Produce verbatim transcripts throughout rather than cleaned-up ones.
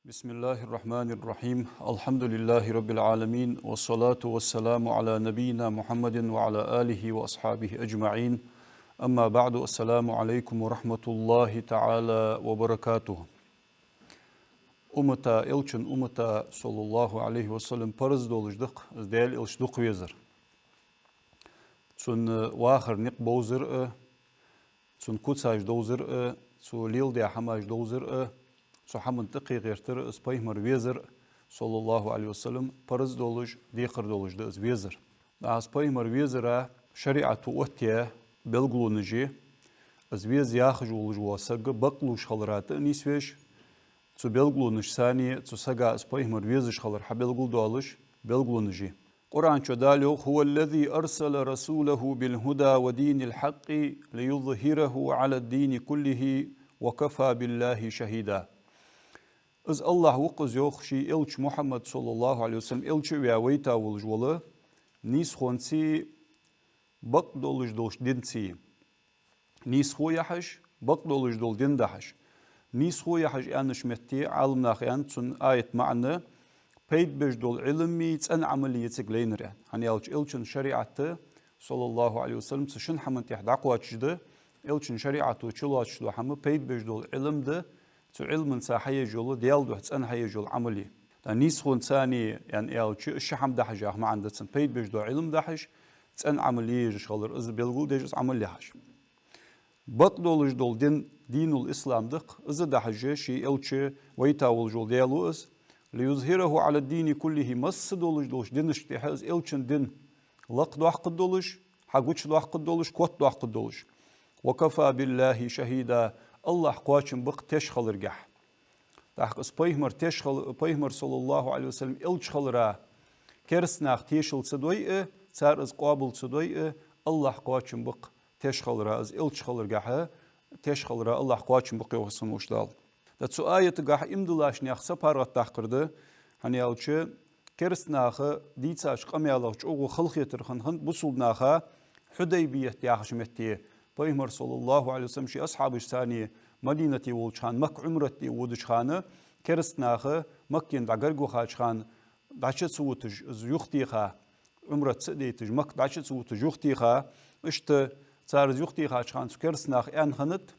بسم الله الرحمن الرحيم. الحمد لله رب العالمين، والصلاة والسلام على نبينا محمد وعلى آله وأصحابه أجمعين. أما بعد، السلام عليكم ورحمة الله تعالى وبركاته. Уммата, Элчан уммата, саллаллаху Ӏалайхи ва саллам, парз долаш да-кх из Даьла Элча дукха везар. Цун вахара никъ бовзар а, цун куцаш довзар а, цо леладаь хӀамаш довзар а, цу хӀаман тӀакхе гӀертар а, из пайхамар везар а, саллаллаху Ӏалайхи ва саллам, парз долаш, декхар долаш да из везар. ТӀаккха из пайхамар везара шариӀато оттаяь белгалонаш я, из веза яхаш волаш вола саг бакълувш хилара тӀа а нийсвеш, цу белгалонашца цу сага из пайхамар везаш хилар хьабелгалдоалаш белгалонаш я. Къуръан чу Дала йоах: «هو الذي أرسل رسوله بالهدى ودين الحق ليظهره على الدين كله وكفى بالله شهيدا». Из АллахӀ ва-кх из, йоах, ший Элча Мухьаммад, саллаллаху Ӏалайхи ва саллам, Элча а ваь вайта волаш вола, нийсхонцеи бакъдолаш долча динцеи. Нийсхо яхаш, бакъдолаш дола дин дахьаш. Нийсхо яхаш аьннача метте Ӏаламнаха аьннад цун аята маӀан: пайда беш дола Ӏилмеи цӀена Ӏамали я цига лайнар, аьнна. ХӀана аьлча Элчан шариӀат, саллаллаху Ӏалайхи ва саллам, цу шин хӀаман тӀа дӀакхоачаш да. Элчан шариӀато чулоацаш дола хӀама пайда беш дола Ӏилма да, цу Ӏилманца хьаеш йола, Даьла духьа цӀена хьаеш йола Ӏамал я. ТӀаккха нийсхонцеи аьнна аьлча, из ши хӀама дахьаш яха маӀан да цун: пайда беш дола Ӏилма дахьаш, цӀена Ӏамал еш хилар, из белгалдеш, из Ӏамал яхьаш. Бакъдолаш дола дин, динул ислам да-кх, из дахьаш ший Элча вайта волаш вола Даьла ва из. «ليظهره على الدين كله», масса долаш долча динашта тӀа из Элчан дин лакхдоаккхаргдолаш, хьагучадоаккхаргдолаш, котдоаккхаргдолаш. «وكفى بالله شهيدا», АллахӀ кхоачам ба-кх теш хиларгахьа. ТӀаккха из пайхамар теш хил-, пайхамар, саллаллаху Ӏалайхи ва саллам, Элча хилара кераста наха тешал ца дой а, цар из къоабал ца дой а, АллахӀ кхоачам ба-кх теш хилара, из Элча хиларгахьа теш хилара АллахӀ кхоачам ба-кх, йоах Веза хинна волча Дала. ТӀаккха цу аятагахьа иман диллача наьха са паргӀатдаккхар да, хӀана аьлча кераста наха дийцача къамаьлах чӀоагӀа халахетар хинна хиннад бусалба наха Хьудайбият яхача метте. Пайхамар, саллаллаху Ӏалайхи ва саллам, ший асхьабашца Мадинате волча хана, Макка Ӏумрат де водача хана, кераста наха Маккена дӀа гарга вахача хана дӀачу а ца вуташ, из юхатеха, Ӏумрат ца а дайташ, Макка дӀачу а ца вуташ юхатеха, иштта цар из юхатехача хана цу кераста наха аьнна хиннад: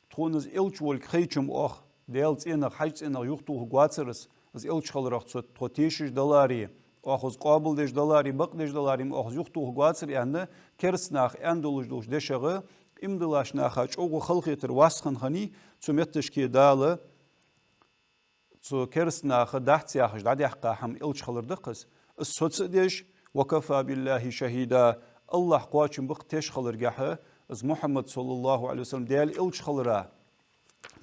«Тхона из Элча волга хайча-м оаха Даьла цӀенах, Хьажа цӀенах юхатохаргвацар из, из Элча хиларах цо тхо тешаш даларе, оаха из къоабалдеш даларе, бакъдеш даларе-м оаха из юхатохаргвацар», — аьнна, кераста наха аьнна долаш долча дешах иман диллача наха чӀоагӀа халахетар васт хинна хиннай, цу метташке Дала цу кераста наха дац яхаш дӀадаьккха хӀама Элча хилар да-кх из. Из соца а деш: «وكفى بالله شهيدا», АллахӀ кхоачам ба-кх теш хиларгахьа, из Мухьаммад, саллаллаху Ӏалайхи ва саллам, Даьла Элча хилара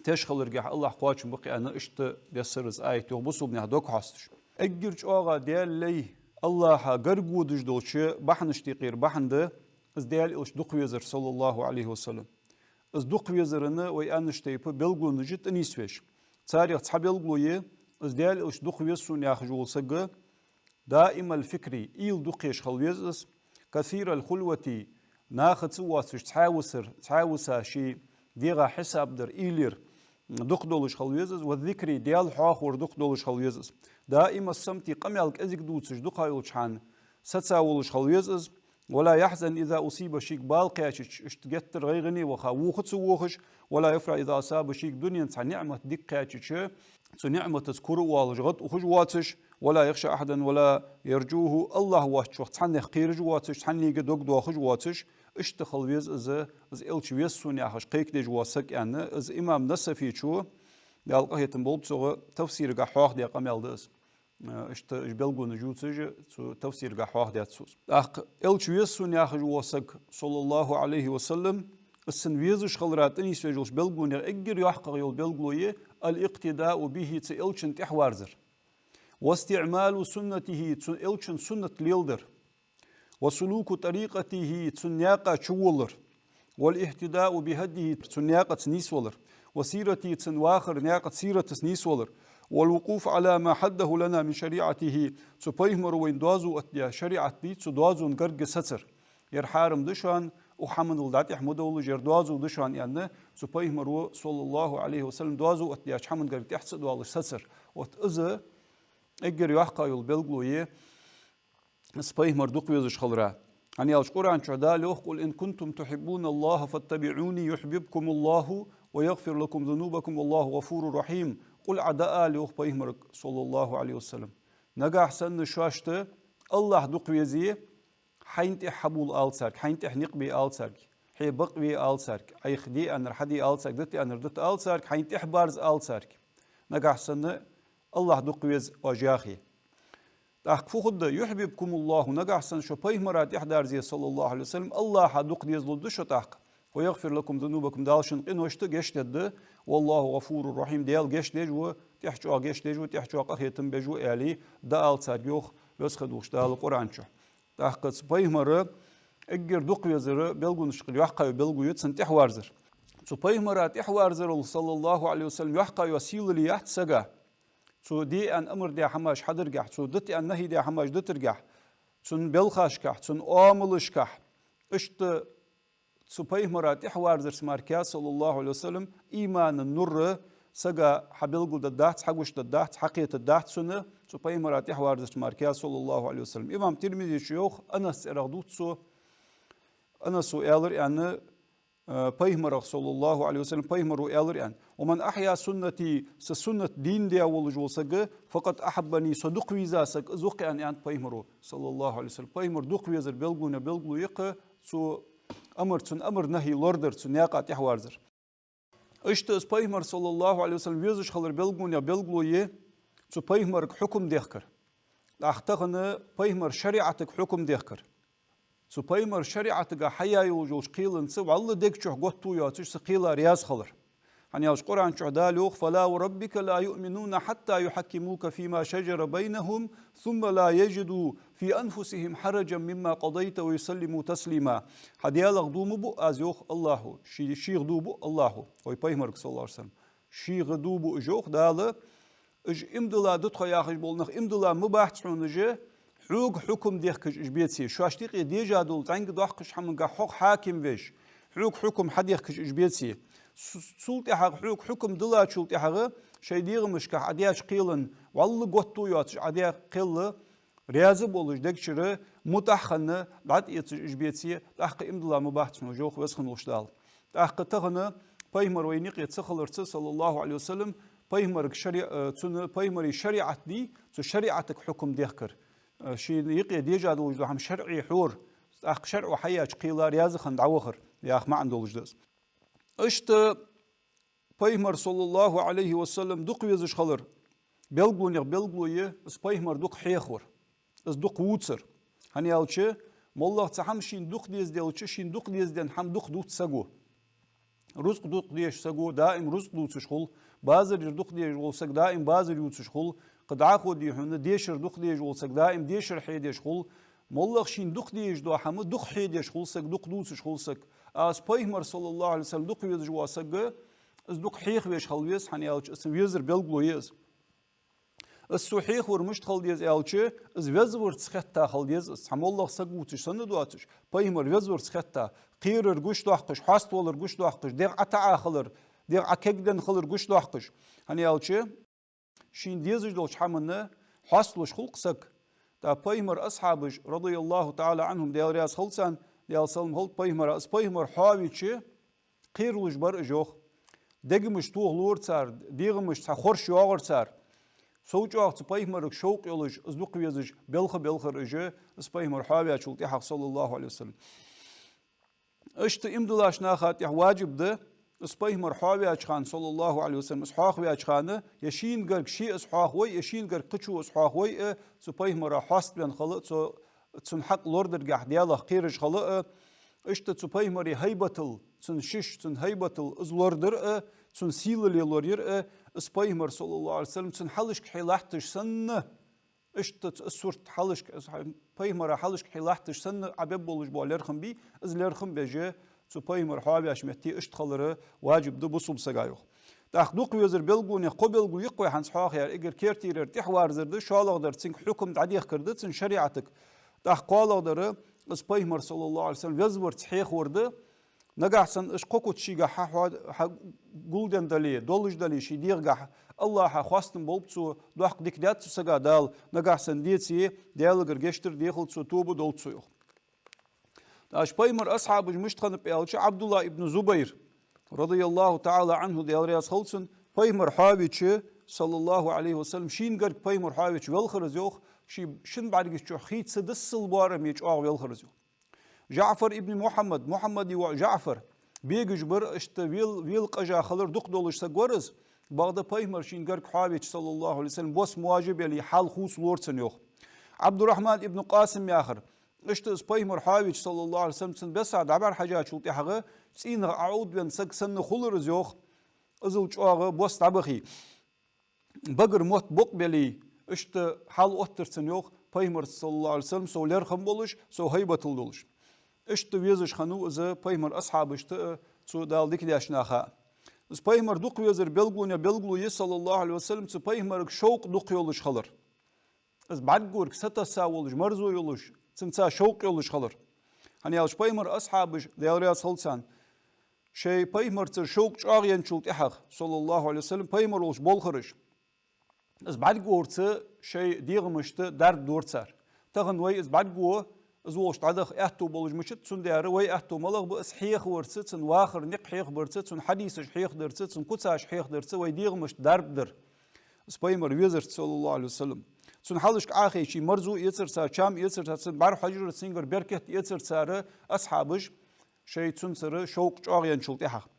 теш хиларгахьа АллахӀ кхоачам ба-кх, аьнна, иштта дессар из аят, йоах, бусалба наьха дог хьоасташ. Эггара чӀоагӀа Даьла лай, АллахӀа гарга водаш долча бахьанашта юкъера бахьан да из Даьла Элча дукха везар, саллаллаху Ӏалайхи ва саллам. Из дукха везара вай аьннача тайпара белгалонаш я тӀанийсвеш. Царех цхьа белгало я: из Даьла Элча дукха веза сона яхаш вола саг دائم الفكر, уйла дукха еш хила веза из, كثير الخلوة, нахаца воацаш цхьаь висар, цхьаь виса, ший дегӀа хьисап дар, уйла яр дукха долаш хила веза из, والذكر, Даьла хьоахавар дукха долаш хила веза из, دائم الصمت, къамаьл кӀезига дувцаш, дукха йолча хана саца волаш хила веза из, ولا يحزن إذا أصيب, шийга бала кхаьчача, иштта геттара гӀайгӀане ваха, воха ца вохаш, ولا يفرح إذا أصاب, шийга дунен цхьа ниӀмат дика кхаьчача, цу ниӀматаца кура а воалаш, гӀадухаш а воацаш, ولا يخشى أحدا ولا يرجوه, АллахӀ воацачох цхьаннех кхераш а воацаш, цхьаннега дог доахаш а воацаш, иштта хила веза из, из Элча веза сона яхаш кхайкадеш вола саг, аьнна, из имам Насафечо, Даьла къахетам болба цунна, тафсирагахьа хьоахадаь къамаьл да из. Э, иштта уж белгалонаш ювцаш, цу тафсирагахьа хьоахадаьд цо из. ТӀаккха Элча веза сона яхаш вола саг, саллаллаху Ӏалайхи ва саллам, из цун везаш хилара тӀанийсвеш йолча белгалонех эггара йоккхагӀа йола белгало я الاقتداء به, цу Элчанна тӀехьаварзар. واستعمال سنته, цу Элчан суннат леладар. وسلوك طريقته, цун наькъа чуволлар. والاهتداء بهديه, цун наькъаца нийсвалар. وسيرته, цун вахара наькъа сиратаца нийсвалар. والوقوف على ما حده لنا من شريعته, цу пайхамаро вайна доазув оттадаь шариӀат дий, цу доазон гарга сацар. Ер хьарам да шоана, укх хӀаманал дӀатӀехьа ма довлаш, ер доазув да шоана аьнна, цу пайхамаро, саллаллахӀу Ӏалайхи ва саллам, доазув оттадаьча хӀамангара тӀехьа ца а доалаш сецар. Вот из эггара йоккха йола белгало я из пайхамар дукха везаш хилара. ХӀана аьлча Къуръан чу Дала йоах: «قل إن كنتم تحبون الله فاتبعوني يحببكم الله ويغفر لكم ذنوبكم والله غفور رحيم». Къул Ӏа дӀаала, йоах пайхамарга, саллаллахӀу Ӏалайхи ва саллам. Нагахь санна шоашта АллахӀ дукха везе, хьайна тӀехьа хьабувла ала царга, хьайна тӀехьа никъ бе ала царга, хье бакъве ала царга, Ӏайха де аьннар хьаде ала царга, дита аьннар дита ала царга, хьайна тӀехьа барза ала царга. Нагахь санна АллахӀ дукха веза оаш яхе. ТӀаккха фу хургда? «يحببكم الله», нагахь санна шо пайхамара тӀехьа дерзе, саллаллахӀу Ӏалайхи ва саллам, АллахӀа дукха дезалургда шо тӀаккха. «ويغفر لكم ذنوبكم», Дала шун къиношта гешт дергда. «والله غفور رحيم», Даьла гешт деш ва, тӀехьа чӀоагӀа гешт деш ва, тӀехьа чӀоагӀа къахетам беш ва, аьле, дӀаала царга, йоах Веза хинна волча Дала Къуръан чу. ТӀаккха цу пайхамара эггара дукха везара белгалонашкара йоккха йола белгало я цунна тӀехьаварзар. Цу пайхамара тӀехьаварзарал, саллаллахӀу Ӏалайхи ва саллам, йоккха йола сийлале яц сага, цо де аьнна амар даь хӀамаш хьадергахьа, цо дита аьнна нахьи даь хӀамаш дитаргахьа, цун белхашкахьа, цун оамалашкахьа. Иштта цу пайхамара тӀехьаварзарца мара, саллаллахӀу Ӏалайхи ва саллам, имана нур сага хьабелгалдергдац, хьагучадергдац, хьакхетадергдац цунна, цу пайхамара тӀехьаварзарца мара, саллаллахӀу Ӏалайхи ва саллам. Имам Тирмизе чу йоах, Анаса цӀерагӀа дувц цо, Анаса аьлар аьнна, э, пайхамарах, саллаллахӀу Ӏалайхи ва саллам, пайхамаро аьлар аьнна: «ومن أحيا سنتي», са суннат дийна даь волаш вола саг, «فقد أحبني», со дукха веза саг из ва-кх аьнна, аьннад пайхамаро, саллаллахӀу Ӏалайхи ва саллам. Пайхамар дукха везара белгалонех белгало я-кх цу амар, цун амар-нахьи лорадар, цу наькъа тӀехьаварзар. Иштта из пайхамар, саллаллахӀу Ӏалайхи ва саллам, везаш хилара белгалонех белгало я цу пайхамарга хьукам дехкар. ТӀаккха тахан пайхамара шариӀатага хьукам дехкар. Цу пайхамара шариӀатага хьаяь йолаш йолча кхелаца вӀалла дег чу готто йоацаш цу кхела раьза хилар. ХӀана аьлча Къуръан чу Дала йоах: «فلا وربك لا يؤمنون حتى يحكموك فيما شجر بينهم ثم لا يجدوا في أنفسهم حرجا مما قضيت ويسلموا تسليما». Хьа Даьлах дув ма буъ аз, йоах АллахӀо, ший-, шийх дув буъ АллахӀо, вай пайхамарга, саллаллахӀу Ӏалайхи ва саллам. Шийх дув буъ уж, йоах Дала, уж иман дилла да тхо яхаш бола нах, иман дилла ма бац хьона уж, хьога хьукам дехкаш уж беце. Шоашта юкъе дежа дола, зӀамига доаккхаш хӀамангахьа хьо хьаким веш, хьога хьукам хьадехкаш уж беце. Цу-, цул тӀехьагӀа, хьога хьукам диллачул тӀехьагӀа, шоай дегӀамашкахьа Ӏа даьча кхелан вӀалла готто йоацаш Ӏа даь кхел раьза болаш, дег чура мутӀахь хинна дӀатӀаэцаш уж беце, тӀаккха иман дилла ма бац хьона уж, йоах Веза хинна волча Дала. ТӀаккха тахан пайхамар вайна юкъе ца хиларца, саллаллахӀу Ӏалайхи ва саллам, пайхамарга шари-, э, цун, пайхамара шариӀат дий, цу шариӀатага хьукам дехкар. Э, шийна юкъе дежа долаш дола хӀама шарӀе хьора, тӀаккха шарӀо хьаяьча кхела раьза хинна дӀавахар, яха маӀан долаш да из. Иштта пайхамар, саллаллахӀу Ӏалайхи ва саллам, дукха везаш хилара белгалонех белгало я из пайхамар дукха хьехавар, из дукха вувцар. ХӀана аьлча, моллагӀа цхьа хӀама шийна дукха дезаделча, шийна дукха дезаденна хӀама дукха дувц саго. Рузкъа дукха дезаш саго даим рузкъа дувцаш хул, базар яр дукха дезаш вола саг даим базар ювцаш хул, кхы дӀахо дий хьона, дешар дукха дезаш вола саг даим дешар хьедеш хул. МоллагӀа шийна дукха дезаш дола хӀама дукха хьедеш хул саг, дукха дувцаш хул саг. А из пайхамар, саллаллахӀу Ӏалайхи ва саллам, дукха везаш вола саг, из дукха хьехавеш хила веза, хӀана аьлча, из цун везара белгало я из. Из цо хьехавар мишта хила деза аьлча, из везаварца хетта хила деза из, цхьа моллагӀа саг вувцаш санна доацаш, пайхамар везаварца хетта, кхерар гучадоаккхаш, хьаставалар гучадоаккхаш, дегӀ ӀотаӀа хилар, дегӀ Ӏокегденна хилар гучадоаккхаш. ХӀана аьлча, шийна дезаш долча хӀаманна хьоасталуш хул-кх саг. ТӀаккха пайхамара асхьабаш, радияллахӀу таӀала Ӏанхум, Даьла раьза хилва царна, Даьла салам хилда пайхамара, из пайхамар хьоавича, кхералуш бар уж, йоах. Дегамаш тохалора цар, дегӀамаш цхьа хорша йоагӀар цар. Сов чӀоагӀа цу пайхамарга шовкъ йолаш, из дукха везаш белха белхар уж, из пайхамар хьоаваьчул тӀехьагӀа, саллаллахӀу Ӏалайхи ва саллам. Иштта иман диллача наха тӀехьа ваджиб да, из пайхамар хьоаваьча хана, саллаллахӀу Ӏалайхи ва саллам, из хьоахаваьча хана, е шийна гарга ше из хьоахавой, е шийна гарга кхычо из хьоахавой, э, цу пайхамара хьоаставаьнна хила, цо, цун хьакъ лорадергахьа Даьлах кхераш хила, э, иштта цу пайхамара хӀайбатал, цун шиш, цун хӀайбатал из лорадар, э, цун сийлале лораяр, э, из пайхамар, саллаллахӀу Ӏалайхи ва саллам, цун хьалхашка хье латташ санна, иштта цу, из сурт хьалхашка, из хьа-, пайхамара хьалхашка хье латташ санна Ӏобеббалуш бола лерхӀам бий, из лерхӀам беш, цу пайхамар хьоаваьча метте иштта хилар ваджиб да бусалба сага, йоах. ТӀаккха дукха везара белгалонех кхо белгало я-кх вай хӀанз хьоахаяьр, эггара керттера тӀехьаварзар да, шоллагӀдар цунга хьукам дӀадехкар да, цун шариӀатага. ТӀаккха кхоалагӀдар, из Пайхамар, саллаллаху Ӏалайхи ва саллам, везаварца хьехавар да. Нагахьа санна уж кхо куц шийгахьа хьа-, хьа-, гулденна дале, долаш дале ший дегӀагахьа, АллахӀа хоастам болба цо, доккха дика даьд цу сага Дала, нагахьа санна деце, Даьлагара гешт дар дехалда цо, тоба долда цо, йоах. ТӀаккха Пайхамара асхьабаш мишта хиннаб аьлча, Ӏабдуллахь ибн Зубайр, радияллаху таӀала Ӏанху, Даьла раьза хилва цунна, Пайхамар хьоавеча, саллаллаху Ӏалайхи ва саллам, шийна гарга Пайхамар хьоавеча велхар из, йоах, ший шин бӀаргашта чу хий ца диссал боараме чӀоагӀа велхар из, йоах. ЖаӀфар ибн Мухьаммад, Мухьаммада воӀ ЖаӀфар, бегаш бар, иштта вел-, велакъажа хилар дукха долаш саг вар из, бакъда Пайхамар шийна гарга хьоавеча, саллаллаху Ӏалайхи ва саллам, бос можа беле, хьал хувцалора цун, йоах. Ӏабдуррахьман ибн Къасим яхар, иштта из Пайхамар хьоавеча, саллаллаху Ӏалайхи ва саллам, цун бесса дӀабӀарахьежачул тӀехьагӀа, цӀийнах Ӏовдавенна саг санна хулар из, йоах, иззал чӀоагӀа бос дӀабахе. Багара мотт бокъо беле, иштта хьал оттар цун, йоах, Пайхамарца, саллаллаху Ӏалайхи ва саллам, сов лерхӀам болаш, сов хӀайбатал долаш. Иштта везаш хиннав из Пайхамара асхьабашта а, цу Дала дика деш наха а. Из Пайхамар дукха везара белгалонех белгало я, саллаллаху Ӏалайхи ва саллам, цу Пайхамарга шовкъ дукха йолаш хилар. Из бӀаргагорга сатесса волаш, марзо йолаш, цунца шовкъ йолаш хилар. ХӀана аьлча Пайхамара асхьабаш, Даьла раьза хилва царна, шоай Пайхамарцара шовкъ чӀоагӀъенначул тӀехьагӀа, саллаллаху Ӏалайхи ва саллам, Пайхамар волаш болхараш, из бӀаргагарца шоай дегӀамашта дарба дора цар. Тахан вай из бӀаргаго, из волча дӀадаха аьттув болаш мичад, цудухьа вай аьттув малагӀа ба, из хьехаварца, цун вахара никъ хьехабарца, цун хьадисаш хьехадарца, цун куцаш хьехадарца вай дегӀамашта дарба дар. Из Пайхамар везарца, саллаллаху Ӏалайхи ва саллам. Цун хьалашка Ӏохайча, марзо эцар цар, чам эцар цар, цун бӀарахьежар, цунгара беркат эцар цар асхьабаш, шоай цунцара шовкъ чӀоагӀъенначул тӀехьагӀа.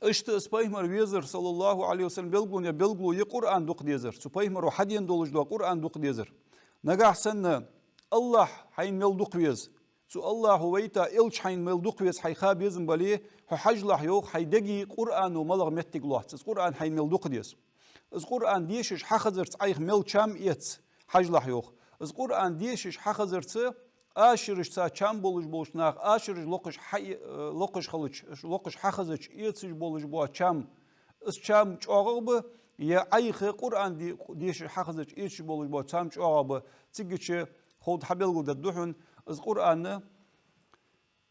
Иштта из Пайхамар везара, саллаллаху Ӏалайхи ва саллам, белгалонех белгало я Къуръан дукха дезар. Цу Пайхамаро хьадена долаш дола Къуръан дукха дезар. Нагахьа санна АллахӀ хьайна мел дукха веза, цу АллахӀо вайта элча хьайна мел дукха веза хьайна ха безам бале, хьо хьажалахь, йоах, хьай дега Къуръано малагӀа моттиг лоац. Из Къуръан хьайна мел дукха деза. Из Къуръан дешаш хьахазарца Ӏайха мел чам эц, хьажалахь, йоах. Из Къуръан дешаш хьахазарца ашараш цхьа чам болаш болча наха, ашараш локхаш хьа-, э, локхаш хилча, локхаш хьахазача эцаш болаш бола чам, из чам чӀоагӀагӀа ба, е Ӏайха Къуръан де-, дешаш хьахазача эцаш болаш бола чам чӀоагӀагӀа ба, цигача ховда хьабелгалдергда хьона, из Къуръан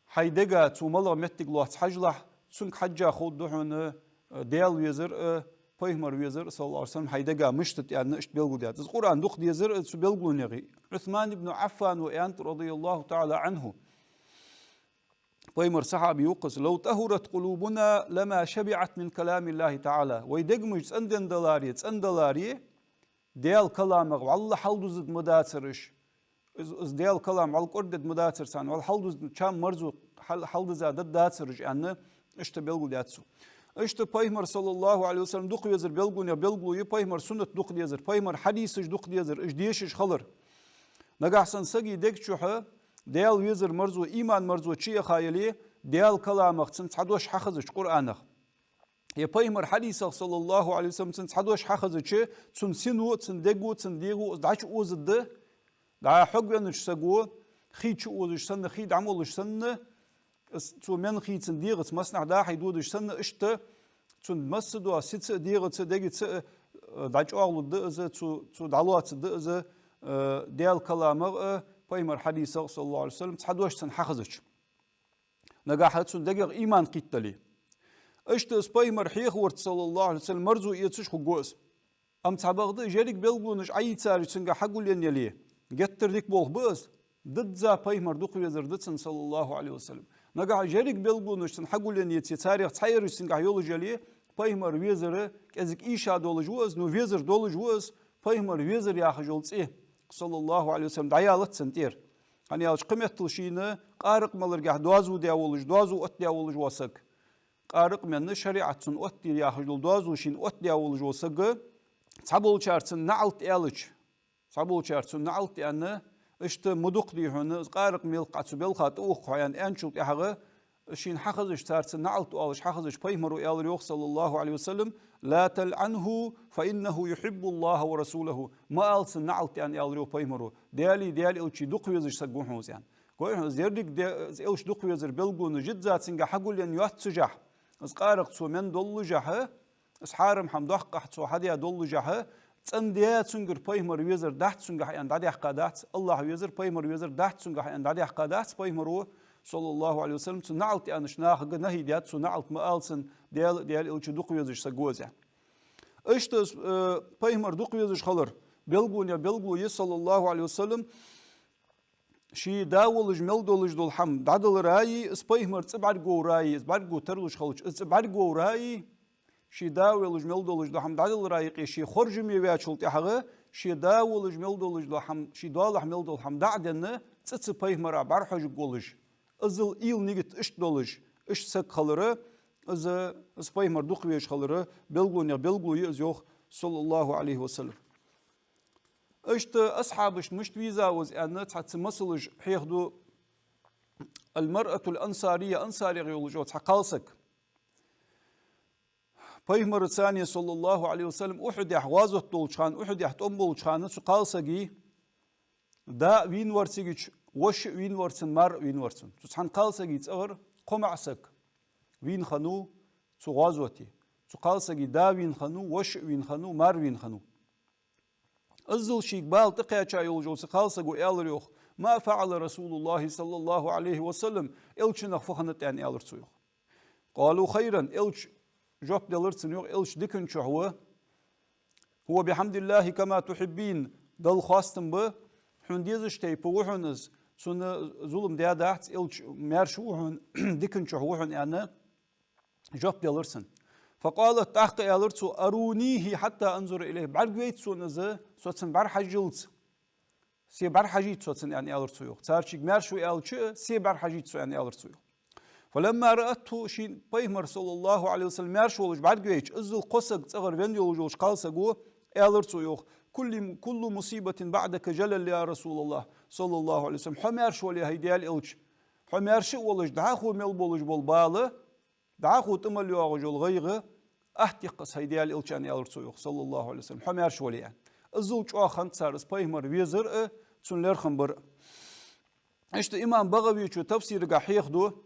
хьай дега цо малагӀа моттиг лоац хьажалахь, цунга хьежжа ховргда хьона, э, Даьла везар а, Пайхамар везар а, саллаллаху Ӏалайхи ва саллам, хьай дега мишта да аьнна, иштта белгалдаьд. Из Къуръан дукха дезар а цу белгалонех я. Ӏусман ибн Ӏаффана аьннад, радияллаху таӀала Ӏанху, Пайхамара сахьаби ва-кх из: «لو طهرت قلوبنا لما شبعت من كلام الله تعالى». Вай дегамаш цӀенденна даларе, цӀена даларе, Даьла каламах вӀалла хьалдузаргда ма дацар уж. Из, из Даьла калам вӀалла кӀордадергда ма дацар царна, вӀалла хьалдуза чам, марзо хьал-, хьалдиза дергда дацар уж, аьнна, иштта белгалдаьд цо. Иштта Пайхамар, саллаллаху Ӏалайхи ва саллам, дукха везара белгалонех белгало я, Пайхамара суннат дукха дезар, Пайхамара хьадисаш дукха дезар, уж дешаш хилар. Нагахьа санна сага дега чухьа Даьла везара марзо, иман марзо чуяха яле, Даьла каламах цунна цхьа дош хьахазача, Къуръанах, е Пайхамара хьадисах, саллаллаху Ӏалайхи ва саллам, цунна цхьа дош хьахазача, цун сино, цун дего, цун дегӀо из дӀачуозаргда, дӀа хьогвеннача саго хий чуозаш санна, хий дӀамолаш санна, из цо менна хий цун дегӀаца массанахьа дӀа-хьа додаш санна, иштта цун массадола сица а, дегӀаца а, дегаца а, э, дӀачӀоагӀлургда из, цо, цо дӀалоацаргда из, э, Даьла каламах а, Пайхамара хьадисах, саллаллаху Ӏалайхи ва саллам, цхьа дош цунна хьахазача. Нагахьа цун дегах иман кхийттале. Иштта из Пайхамар хьехаварца, саллаллаху Ӏалайхи ва саллам, марзо эцаш хургва из. Амма цхьабакъда уж еррига белгалонаш Ӏайийцараш цунгахьа хьагулъенна яле, геттара дика болх ба из, дизза Пайхамар дукха везар да цунна, саллаллаху Ӏалайхи ва саллам. Нагахьа уж еррига белгалонаш цунна хьагулъенна еце, царех цхьаераш цунгахьа йолаш яле, Пайхамар везар кӀезига ийша долаш ва из, ну, везар долаш ва из, Пайхамар везар яхаш йола цӀи, саллаллаху Ӏалайхи ва саллам, дӀаялац цунна тӀера. ХӀана аьлча кхыметтел шийна къаракъ маларгахьа доазув даь волаш, доазув оттадаь волаш вола саг. Къаракъ менна шариӀата цунна оттадир яхаш дола доазув шийна оттадаь волаш вола саг, цхьаболчар цунна наӀалт аьлча, цхьаболчар цунна наӀалт аьнна, иштта ма дукха дий хьона, из къаракъ мелкха Ӏа цу балха тӀаухаргва хьо аьнна, аьнначул тӀехьагӀа, шийна хьахазача цар цунна наӀалт оалаш хьахазача Пайхамаро аьлар, йоах, саллаллаху Ӏалайхи ва саллам: «لا تلعنه فإنه يحب الله ورسوله». Ма ала цунна наӀалт аьнна, аьлар, йоах, Пайхамаро. Даьлеи Даьла элчеи дукха везаш саг ва хьона из аьнна. Гой хьона, из еррига де-, из элча дукха везар белгалонаш дизза цунгахьа хьагулъенна йоаццашехь, из къаракъ цо менна доллашехь, из хьарам хӀама доккха хӀама цо хьадаь доллашехь, цӀена де цунгара пайхамар везар дац цунгахьа аьнна дӀадаьккха дац, АллахӀ везар, пайхамар везар дац цунгахьа аьнна дӀадаьккха дац пайхамаро, саллаллахӀу Ӏалайхи ва саллам, цу наӀалт аьннача нахага нахьи даьд, цу наӀалт ма ала цунна, Даьла, Даьла элча дукха везаш саг ва из аьнна. Иштта, э, пайхамар дукха везаш хилар белгалонех белгало я, саллаллахӀу Ӏалайхи ва саллам, ший да волаш мел долаш дола хӀама дӀадалараи, из пайхамар цӀа бӀаргавовраи, из бӀаргаго тарлуш хилча, из цӀа бӀаргавовраи, ший да волаш мел долаш дола хӀама дӀадалараи, юкъе ший хоржаме ваьчул тӀехьагӀа, ший да волаш мел долаш дола хӀама, ший доалахьа мел дола хӀама дӀа а денна, цӀаца пайхамара бӀарахьожаргволаш, иззал уйла, нигат иштта долаш, иштта саг хилара, из, из пайхамар дукха везаш хилара белгалонех белгало я из, йоах, саллаллахӀу Ӏалайхи ва саллам. Иштта асхьабашта мишта везав из аьнна, цхьацца масалаш хьехаду. Аль-маръатуль ансария, ансарех йолаш йола цхьа кхалсаг. Пайхамарацани, саллаллахӀу Ӏалайхи ва саллам, Ухьудехь гӀазот долча хана, Ухьудехь тӀом болча хана цу кхалсага да а вийна вар цигача, воша а вийна вар цун, мар а вийна вар цун. Цу цхьан кхалсага цӀагӀара кхо маӀа саг вийна хиннав цу гӀазоте. Цу кхалсага да вийна хиннав, воша а вийна хиннав, мар а вийна хиннав. Иззал шийга бала тӀакхаьча йолаш йолча кхалсаго аьлар, йоах: «ما فعل رسول الله صلى الله عليه وسلم», элчанах фу хиннад аьнна аьлар цо, йоах. «قالوا خيرا», элча жоп делар цунна, йоах, элча дикан чу ва. «هو بحمد الله كما تحبين», Далла хоастам ба, хьона дезача тайпара ва хьона из, цунна зулам даьдац, элча маьрша ва хьона, дикан чу ва хьона аьнна жоп делар цунна. «فقالت», тӀаккха аьлар цо: «أرونيه حتى أنظر إليه», бӀаргавайта сона из, со цунна бӀарахьажалца, се бӀарахьажийта со цунна аьнна аьлар цо, йоах. Цар шийга маьрша ва аьлча, се бӀарахьажийта со аьнна аьлар цо, йоах. «فلما رأته», шийна пайхамар, саллаллахӀу Ӏалайхи ва саллам, маьрша волаш бӀаргавайча, иззал кхо саг цӀагӀара венна йолаш йолча кхалсаго аьлар цо, йоах: «كل، كل مصيبة بعدك جلل يا رسول الله صلى الله عليه وسلم», хьо маьрша вале, хӀай Даьла элча, хьо маьрша а волаш, дӀахо мел болаш бола бала, дӀахо тӀа мел йоагӀаш йола гӀайгӀа атта я-кх из, хӀай Даьла элча, аьнна аьлар цо, йоах, саллаллахӀу Ӏалайхи ва саллам. Хьо маьрша вале аьнна. Иззал чӀоагӀа хиннад цар из пайхамар везар а, цун лерхӀам бар а. Иштта имам БагӀавечо тафсирагахь хьехаду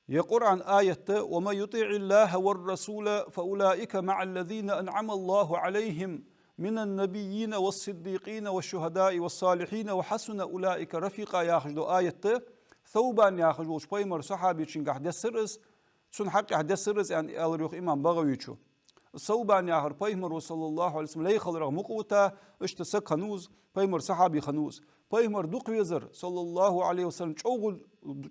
ер Къуръан аят: «ومن يطع الله والرسول فأولئك مع الذين أنعم الله عليهم من النبيين والصديقين والشهداء والصالحين وحسن أولئك رفيقا», яхаш дола аят, Саубан яхаш волча пайхамара сахьабечунгахь дессар из, цун хьакъехь дессар из аьнна аьлар, йоах, имам БагӀавечо. Саубан яхар пайхамаро, саллаллахӀу Ӏалайхи ва саллам, лай хиларах мукъа вита, иштта саг хиннав из, пайхамара сахьаби хиннав из. Пайхамар дукха везар, саллаллахӀу Ӏалайхи ва саллам, чӀоагӀа,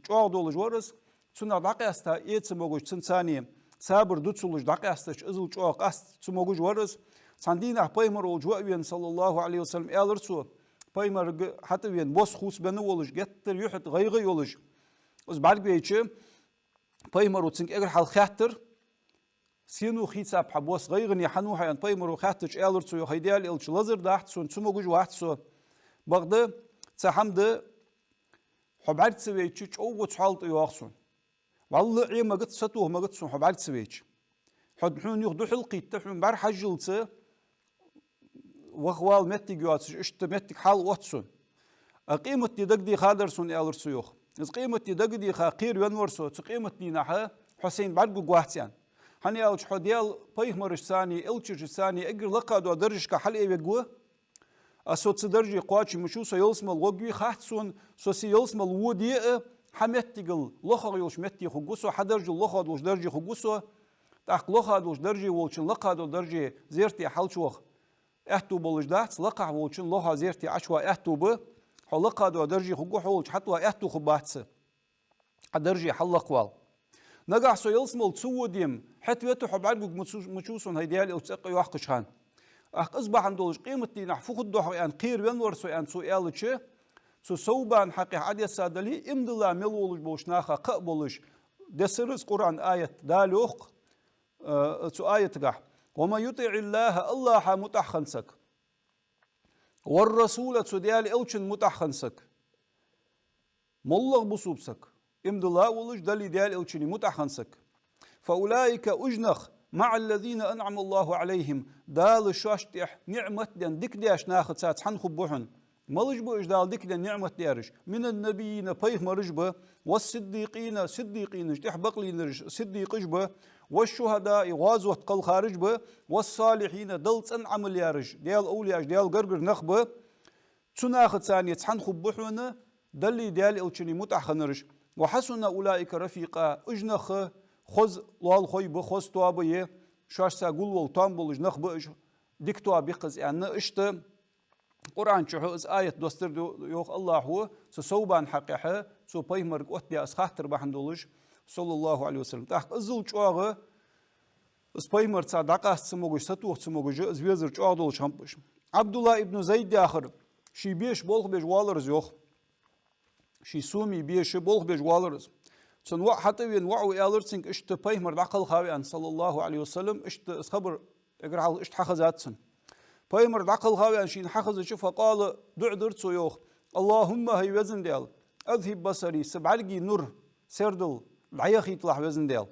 чӀоагӀа долаш вар из, цунах дӀакъаьста эца могаш, цунцани сабар дувцалуш дӀакъаьстача, иззал чӀоагӀа къаста ца могаш вар из. Цхьан дийнахьа пайхамар волча ва а вена, саллаллахӀу Ӏалайхи ва саллам, аьлар цо, пайхамарга хьатӀавена бос хувцабенна волаш, геттара юхьа тӀа гӀайгӀа йолаш, из бӀаргавайча, пайхамаро цунга эггара хьалха хаьттар: «Сенах хийцаб хьа бос, гӀайгӀане хьан ва хьо?» аьнна, пайхамаро хаьттача, аьлар цо, йоах: «ХӀай Даьла элча, лазар дахьа сона, ца могаш вац со. Бакъда цхьа хӀама да, хьо бӀарга ца вайча, чӀоагӀа цхьоал тӀайоагӀа сона. ВаллахӀи, Ӏе магац, сатоха магац сона хьо бӀарга ца вайча. Хьо, хьона юха духьалкхийтта, хьона бӀарахьажалца ваха вала моттиг йоацаш, иштта моттиг хьал отт сона. А къематди дагадехадар сона», аьлар цо, йоах. «Из къематди дагадеха кхеравенна вар со, цу къематдийнахьа хьо сайна бӀаргагургвац», аьнна. ХӀана аьлча, хьо Даьла пайхамарашцани, элчашцани эггара лакха дола даржашка хьалъайвергва. А со цу дарже кхоачаш ма вий, со ялсмала гӀоргвий, хац сона, со се ялсмала воде а, хьа моттигал лохагӀа йолча метте хургва со, хьа даржал лоха долча дарже хургва со. ТӀаккха лоха долча дарже волчун лакха дола дарже зерате хьалчувах аьттув болаш дац, лакхахь волчун лоха зерате Ӏочува аьттув ба, хьо лакха дола дарже хургва, хьо волча хьатӀава аьттув хургбац цу хьа дарже хьаллакхвала. Нагахь со ялсмала ца водем, хӀета вета хьо бӀаргагург ма ц-, ма ца вий сона, хӀай Даьла элча, цӀаккха йоаккхача хана. ТӀаккха из бахьан долаш къематдийнахьа фу хургда-хьогӀ аьнна кхеравенна вар со, аьнна, цо аьлча, цу Саубана хьакъехь Ӏодесса дале, иман дилла мел волаш болча наха кхаъ болаш дессар из Къуръан аят, Дала йоах, э, цу аятагахь: «ومن يطع الله», АллахӀа мутӀахь хинна саг, «والرسول», цу Даьла элчанна мутӀахь хинна саг. МоллагӀа бусалба саг, иман дилла волаш, Даллеи Даьла элчаннеи мутӀахь хинна саг. «فأولئك», уж нах, «مع الذين أنعم الله عليهم», Дала шоашта тӀа ниӀмат денна, дика деш нахаца цхьана хургба хьона. Малаш ба уж Дала дика даь ниӀмат дераш? من النبيين, пайхамараш ба, والصديقين, сиддикъинаш, тӀехьа бакълийнараш, сиддикъаш ба, والشهداء, гӀазот кхалхараш ба, والصالحين, Далла цӀена Ӏамал яраш, Даьла овлияаш, Даьла гаргара нах ба. Цу нахаца цхьана хургба хьона Даллеи Даьла элчанеи мутӀахьа хиннараш. وحسن أولئك رفيقا, уж нах хоза лоалахой ба, хоза тоба я, шоашца гулвала тоам болаш нах ба уж, дика тоба я-кх из аьнна. Иштта Къуръан чу из аят доссадир йоах АллахӀа, цу Совбана хьакъехьа, цо пайхамарга оттадаь из хаттар бахьан долаш, صلى الله عليه وسلم. ТӀаккха иззал чӀоагӀа из пайхамарца дӀакъаста ца могаш, сатоха ца могаш, из везар чӀоагӀа долаш хиннаб уж. Ӏабдуллахь ибн Зайд яхар, ший беша болх беш воаллар из йоах. Ший сома беша болх беш воаллар из. Цун воӀ хьатӀавена, воӀо аьлар цунга, иштта пайхамар дӀакхелхав аьнна, صلى الله عليه وسلم, иштта из хабар эггара хьалха иштта хьахезад цунна. Пайхамар дӀакхелхав аьнна шийна хьахезача, فقال, дуӀа дир цо йоах: اللهم, хӀай Веза Даьла, أذهب بصري, са бӀаргий нур, сердал дӀаяхийталахь, Веза Даьла.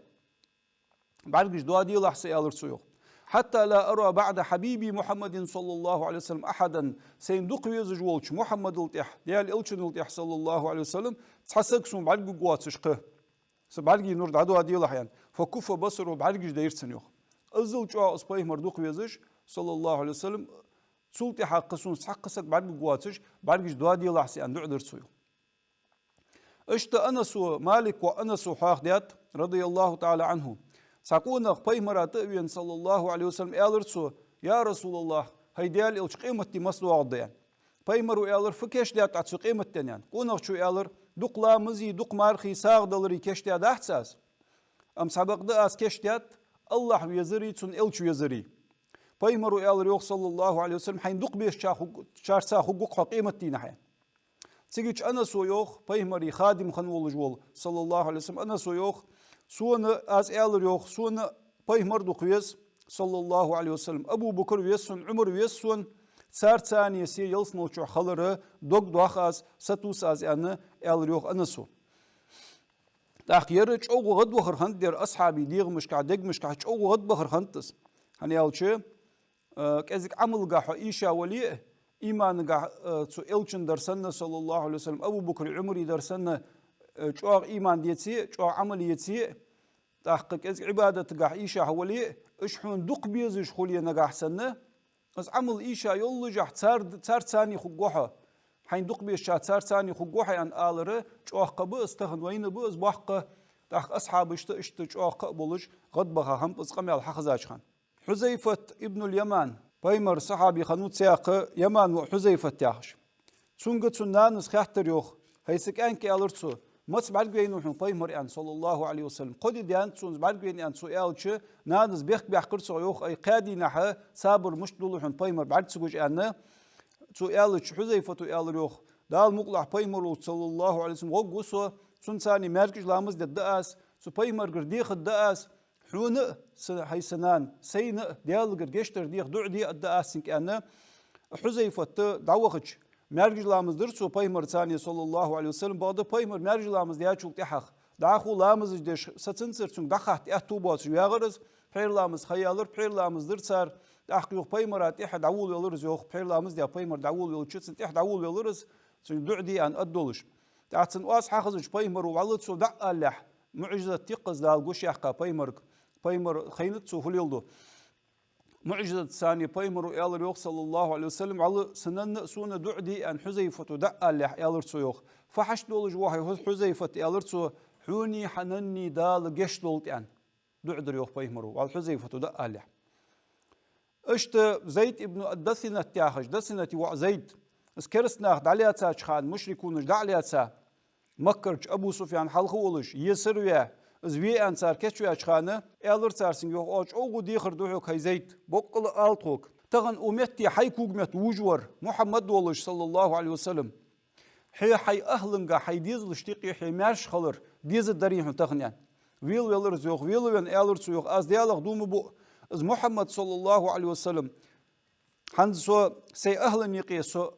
БӀаргаш доаделахь са, аьлар цо йоах. حتى لا أرى بعد حبيبي محمد صلى الله عليه وسلم أحدا, сайна дукха везаш волча Мухьаммадал тӀехьа, Даьла элчанал тӀехьа, صلى الله عليه وسلم, цхьа саг сона бӀаргагургвоацаш кхы. Са бӀаргий нур дӀадоаделахь аьнна. فكف بصره, бӀаргаш дайра цун йоах. Иззал чӀоагӀа из пайхамар дукха везаш, صلى الله عليه وسلم, цул тӀехьагӀа кхы сона цхьаккха саг бӀаргагургвоацаш, бӀаргаш доаделахь са аьнна дуӀа дир цо йоах. Иштта Анаса, Малика воӀа Анаса хьоахадаьд, رضي الله تعالى عنه. Цхьа къонах пайхамара тӀа а вена, صلى الله عليه وسلم, аьлар цо: يا رسول الله, хӀай Даьла элча, къематди маца доагӀаргда аьнна. Пайхамаро аьлар: фу кийчдаьд Ӏа цу къематденна аьнна. Къонахчо аьлар: дукха ламази, дукха мархеи, сагӀа далари кийчдаьдаций аз? Амма цхьабакъда аз кийчдаьд АллахӀ везари, цун элча везари. Пайхамаро аьлар йоах, صلى الله عليه وسلم: хьайна дукха бешача хург-, чарца хургва-кх хьо къематдийнахьа аьнна. Цигача Анаса йоах, пайхамара хадим хинна волаш вола, صلى الله عليه وسلم, Анаса йоах: сона, аз аьлар йоах, сона пайхамар дукха веза, صلى الله عليه وسلم, Абу Бакр веза сона, Ӏумар веза сона, царца цхьана се ялсмала чу хилара дог доах аз, сатувс аз аьнна, аьлар йоах Анаса. ТӀаккха ер чӀоагӀа гӀадвахар хиннад ер асхьабий дегӀамашкахь, дегамашкахь чӀоагӀа гӀадбахар хиннад из. ХӀана аьлча, э, кӀезига Ӏамалгахь хьо ийша вале а, иманагахь, э, цу элчан дар санна, صلى الله عليه وسلم, Абу Бакри, Ӏумари дар санна, э, чӀоагӀа иман деце а, чӀоагӀа Ӏамал еце а, тӀаккха кӀезига Ӏибадатагахь ийша хьо вале а, уж хьона дукха безаш хуле нагахь санна, из Ӏамал ийша йоллашехь, цар, царца цхьана хургва хьо, хьайна дукха бешача царца цхьана хургва хьо аьнна алар чӀоагӀа кхаъ ба из, тахан вайна ба из боккха, тӀаккха асхьабашта иштта чӀоагӀа кхаъ болаш гӀадбаха хиннаб из къамаьл хьахезача хана. Хьузайфат ибн аль-Яман, пайхамара сахьаби хиннав цхьаькха, Яман воӀ Хьузайфат яхаш. Цунга цун нанас хаьттар йоах: хӀай са кӀаьнк, аьлар цо, маца бӀаргавайнав хьона пайхамар аьнна, صلى الله عليه وسلم? Кхо ди даьннад цунца бӀаргавайна аьнна цо аьлча, нанас бехк баьккхар цох йоах: ай, кхаь дийнахьа сабар мишта дулл хьона пайхамар бӀарга ца гуш аьнна. Цо аьлча, Хьузайфата аьлар йоах: Дала мукъалахь, пайхамар волча, صلى الله عليه وسلم, гӀоргва со, цунца цхьана маьркӀажа ламаз дергда аз, цу пайхамарагара дехаргда аз, хьона а, са, хӀай са нана, сайна а Даьлагара гешт дар деха дуӀа де а аргда аз цунга аьнна. Хьузайфат дӀавахача, маьркӀажа ламаз дир цо пайхамарца цхьана, صلى الله عليه وسلم, бакъда пайхамар маьркӀажа ламаз даьчул тӀехьагӀа, дӀахо ламазаш деш сацанзар цунга дӀахатта аьттув боацаш вагӀар из, пхьера ламаз ха аьлар, пхьера ламаз дир цар, тӀаккха йоах пайхамара тӀехьа дӀаволавелар из йоах, пхьера ламаз даь пайхамар дӀаволавелча, цунна тӀехьа дӀаволавелар из, цунга дуӀа де аьнна аргдолаш. ТӀаккха цунна оаз хьахезача пайхамаро вӀалла цо дӀа а алалехь, муӀжизат я-кх из Дала гуш яьккха пайхамарга, пайхамар хайнад цо фу леладу. МуӀжизатаца цхьана пайхамаро аьлар йоах, صلى الله عليه وسلم, вӀалла са нанна а сона а дуӀа де аьнна Хьузайфата дӀа а алалехь, аьлар цо йоах. Фу хьашт долаш ва хьо, Хьузайфат, аьлар цо, хьонеи хьа наннеи Дала гешт долда аьнна. ДуӀа дир йоах пайхамаро, вӀалла Хьузайфата дӀа а алалехь. Иштта Зайд ибн ад-Дасинат яхаш, Дасинати воӀ Зайд, из кераста нах дӀалаьцача хана, мушрикунаш дӀа а лаьца, Маккарча Абу Суфьян хьалха волаш, есар ваь, из ве аьнна цар кечваьча хана, аьлар цар цунга йоах: о, чӀоагӀа дехар да хьога, хӀай Зайд, боккъала ала тхога. Тахан укх метте хьай когаметта вувш вар Мухьаммад волаш, صلى الله عليه وسلم. Хье хьай ахӀланга, хьай дезалашта юкъе хье маьрша хилар дезаргдарий хьона тахан аьнна. Велавелар из йоах, велавенна аьлар цо йоах: аз Даьлах дув ма буъ, из Мухьаммад, صلى الله عليه وسلم, хӀанз со сай ахӀлан юкъе, со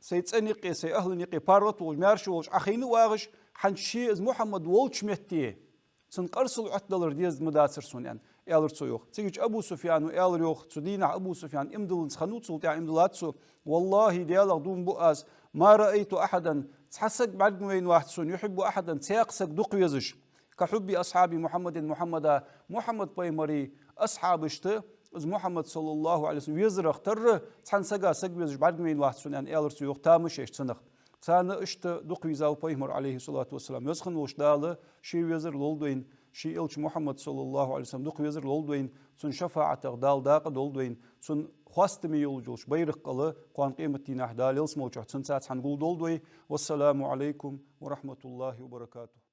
сай цӀен юкъе, сай ахӀлан юкъе паргӀата волаш, маьрша волаш Ӏохайна а вагӀаш, хӀанз ше из Мухьаммад волча метте цун къарсал Ӏотдалар деза ма дацар сона аьнна, аьлар цо йоах. Цигача Абу Суфьяно аьлар йоах, цу дийнахьа Абу Суфьян иман дилланза хиннав, цул тӀехьа иман диллад цо: валлахӀи, Даьлах дув ма буъ аз, ما رأيت أحدا, цхьа саг бӀаргавайнавац сона, يحب أحدا, цхьаккха саг дукха везаш, كحب أصحاب محمد, Мухьаммада, Мухьаммад пайхамара асхьабашта, из Мухьаммад, صلى الله عليه وسلم, везарах тарра цхьан сага саг везаш бӀаргавайнавац сона, аьнна, аьлар цо, йоах, тамаш еш цунах. Царна иштта дукха везав пайхамар, عليه الصلاة والسلام. Веза хинна волча Дала ший везар лолда вайна, ший элча Мухьаммад, صلى الله عليه وسلم, дукха везар лолда вайна, цун шафаӀатах Дала дакъа долда вайна, цун хоастаме йолаш йолча байракха кӀала кхоана къематдийнахьа Дала ялсмалчухь цунца цхьана гулдолда вай. والسلام عليكم ورحمة الله وبركاته.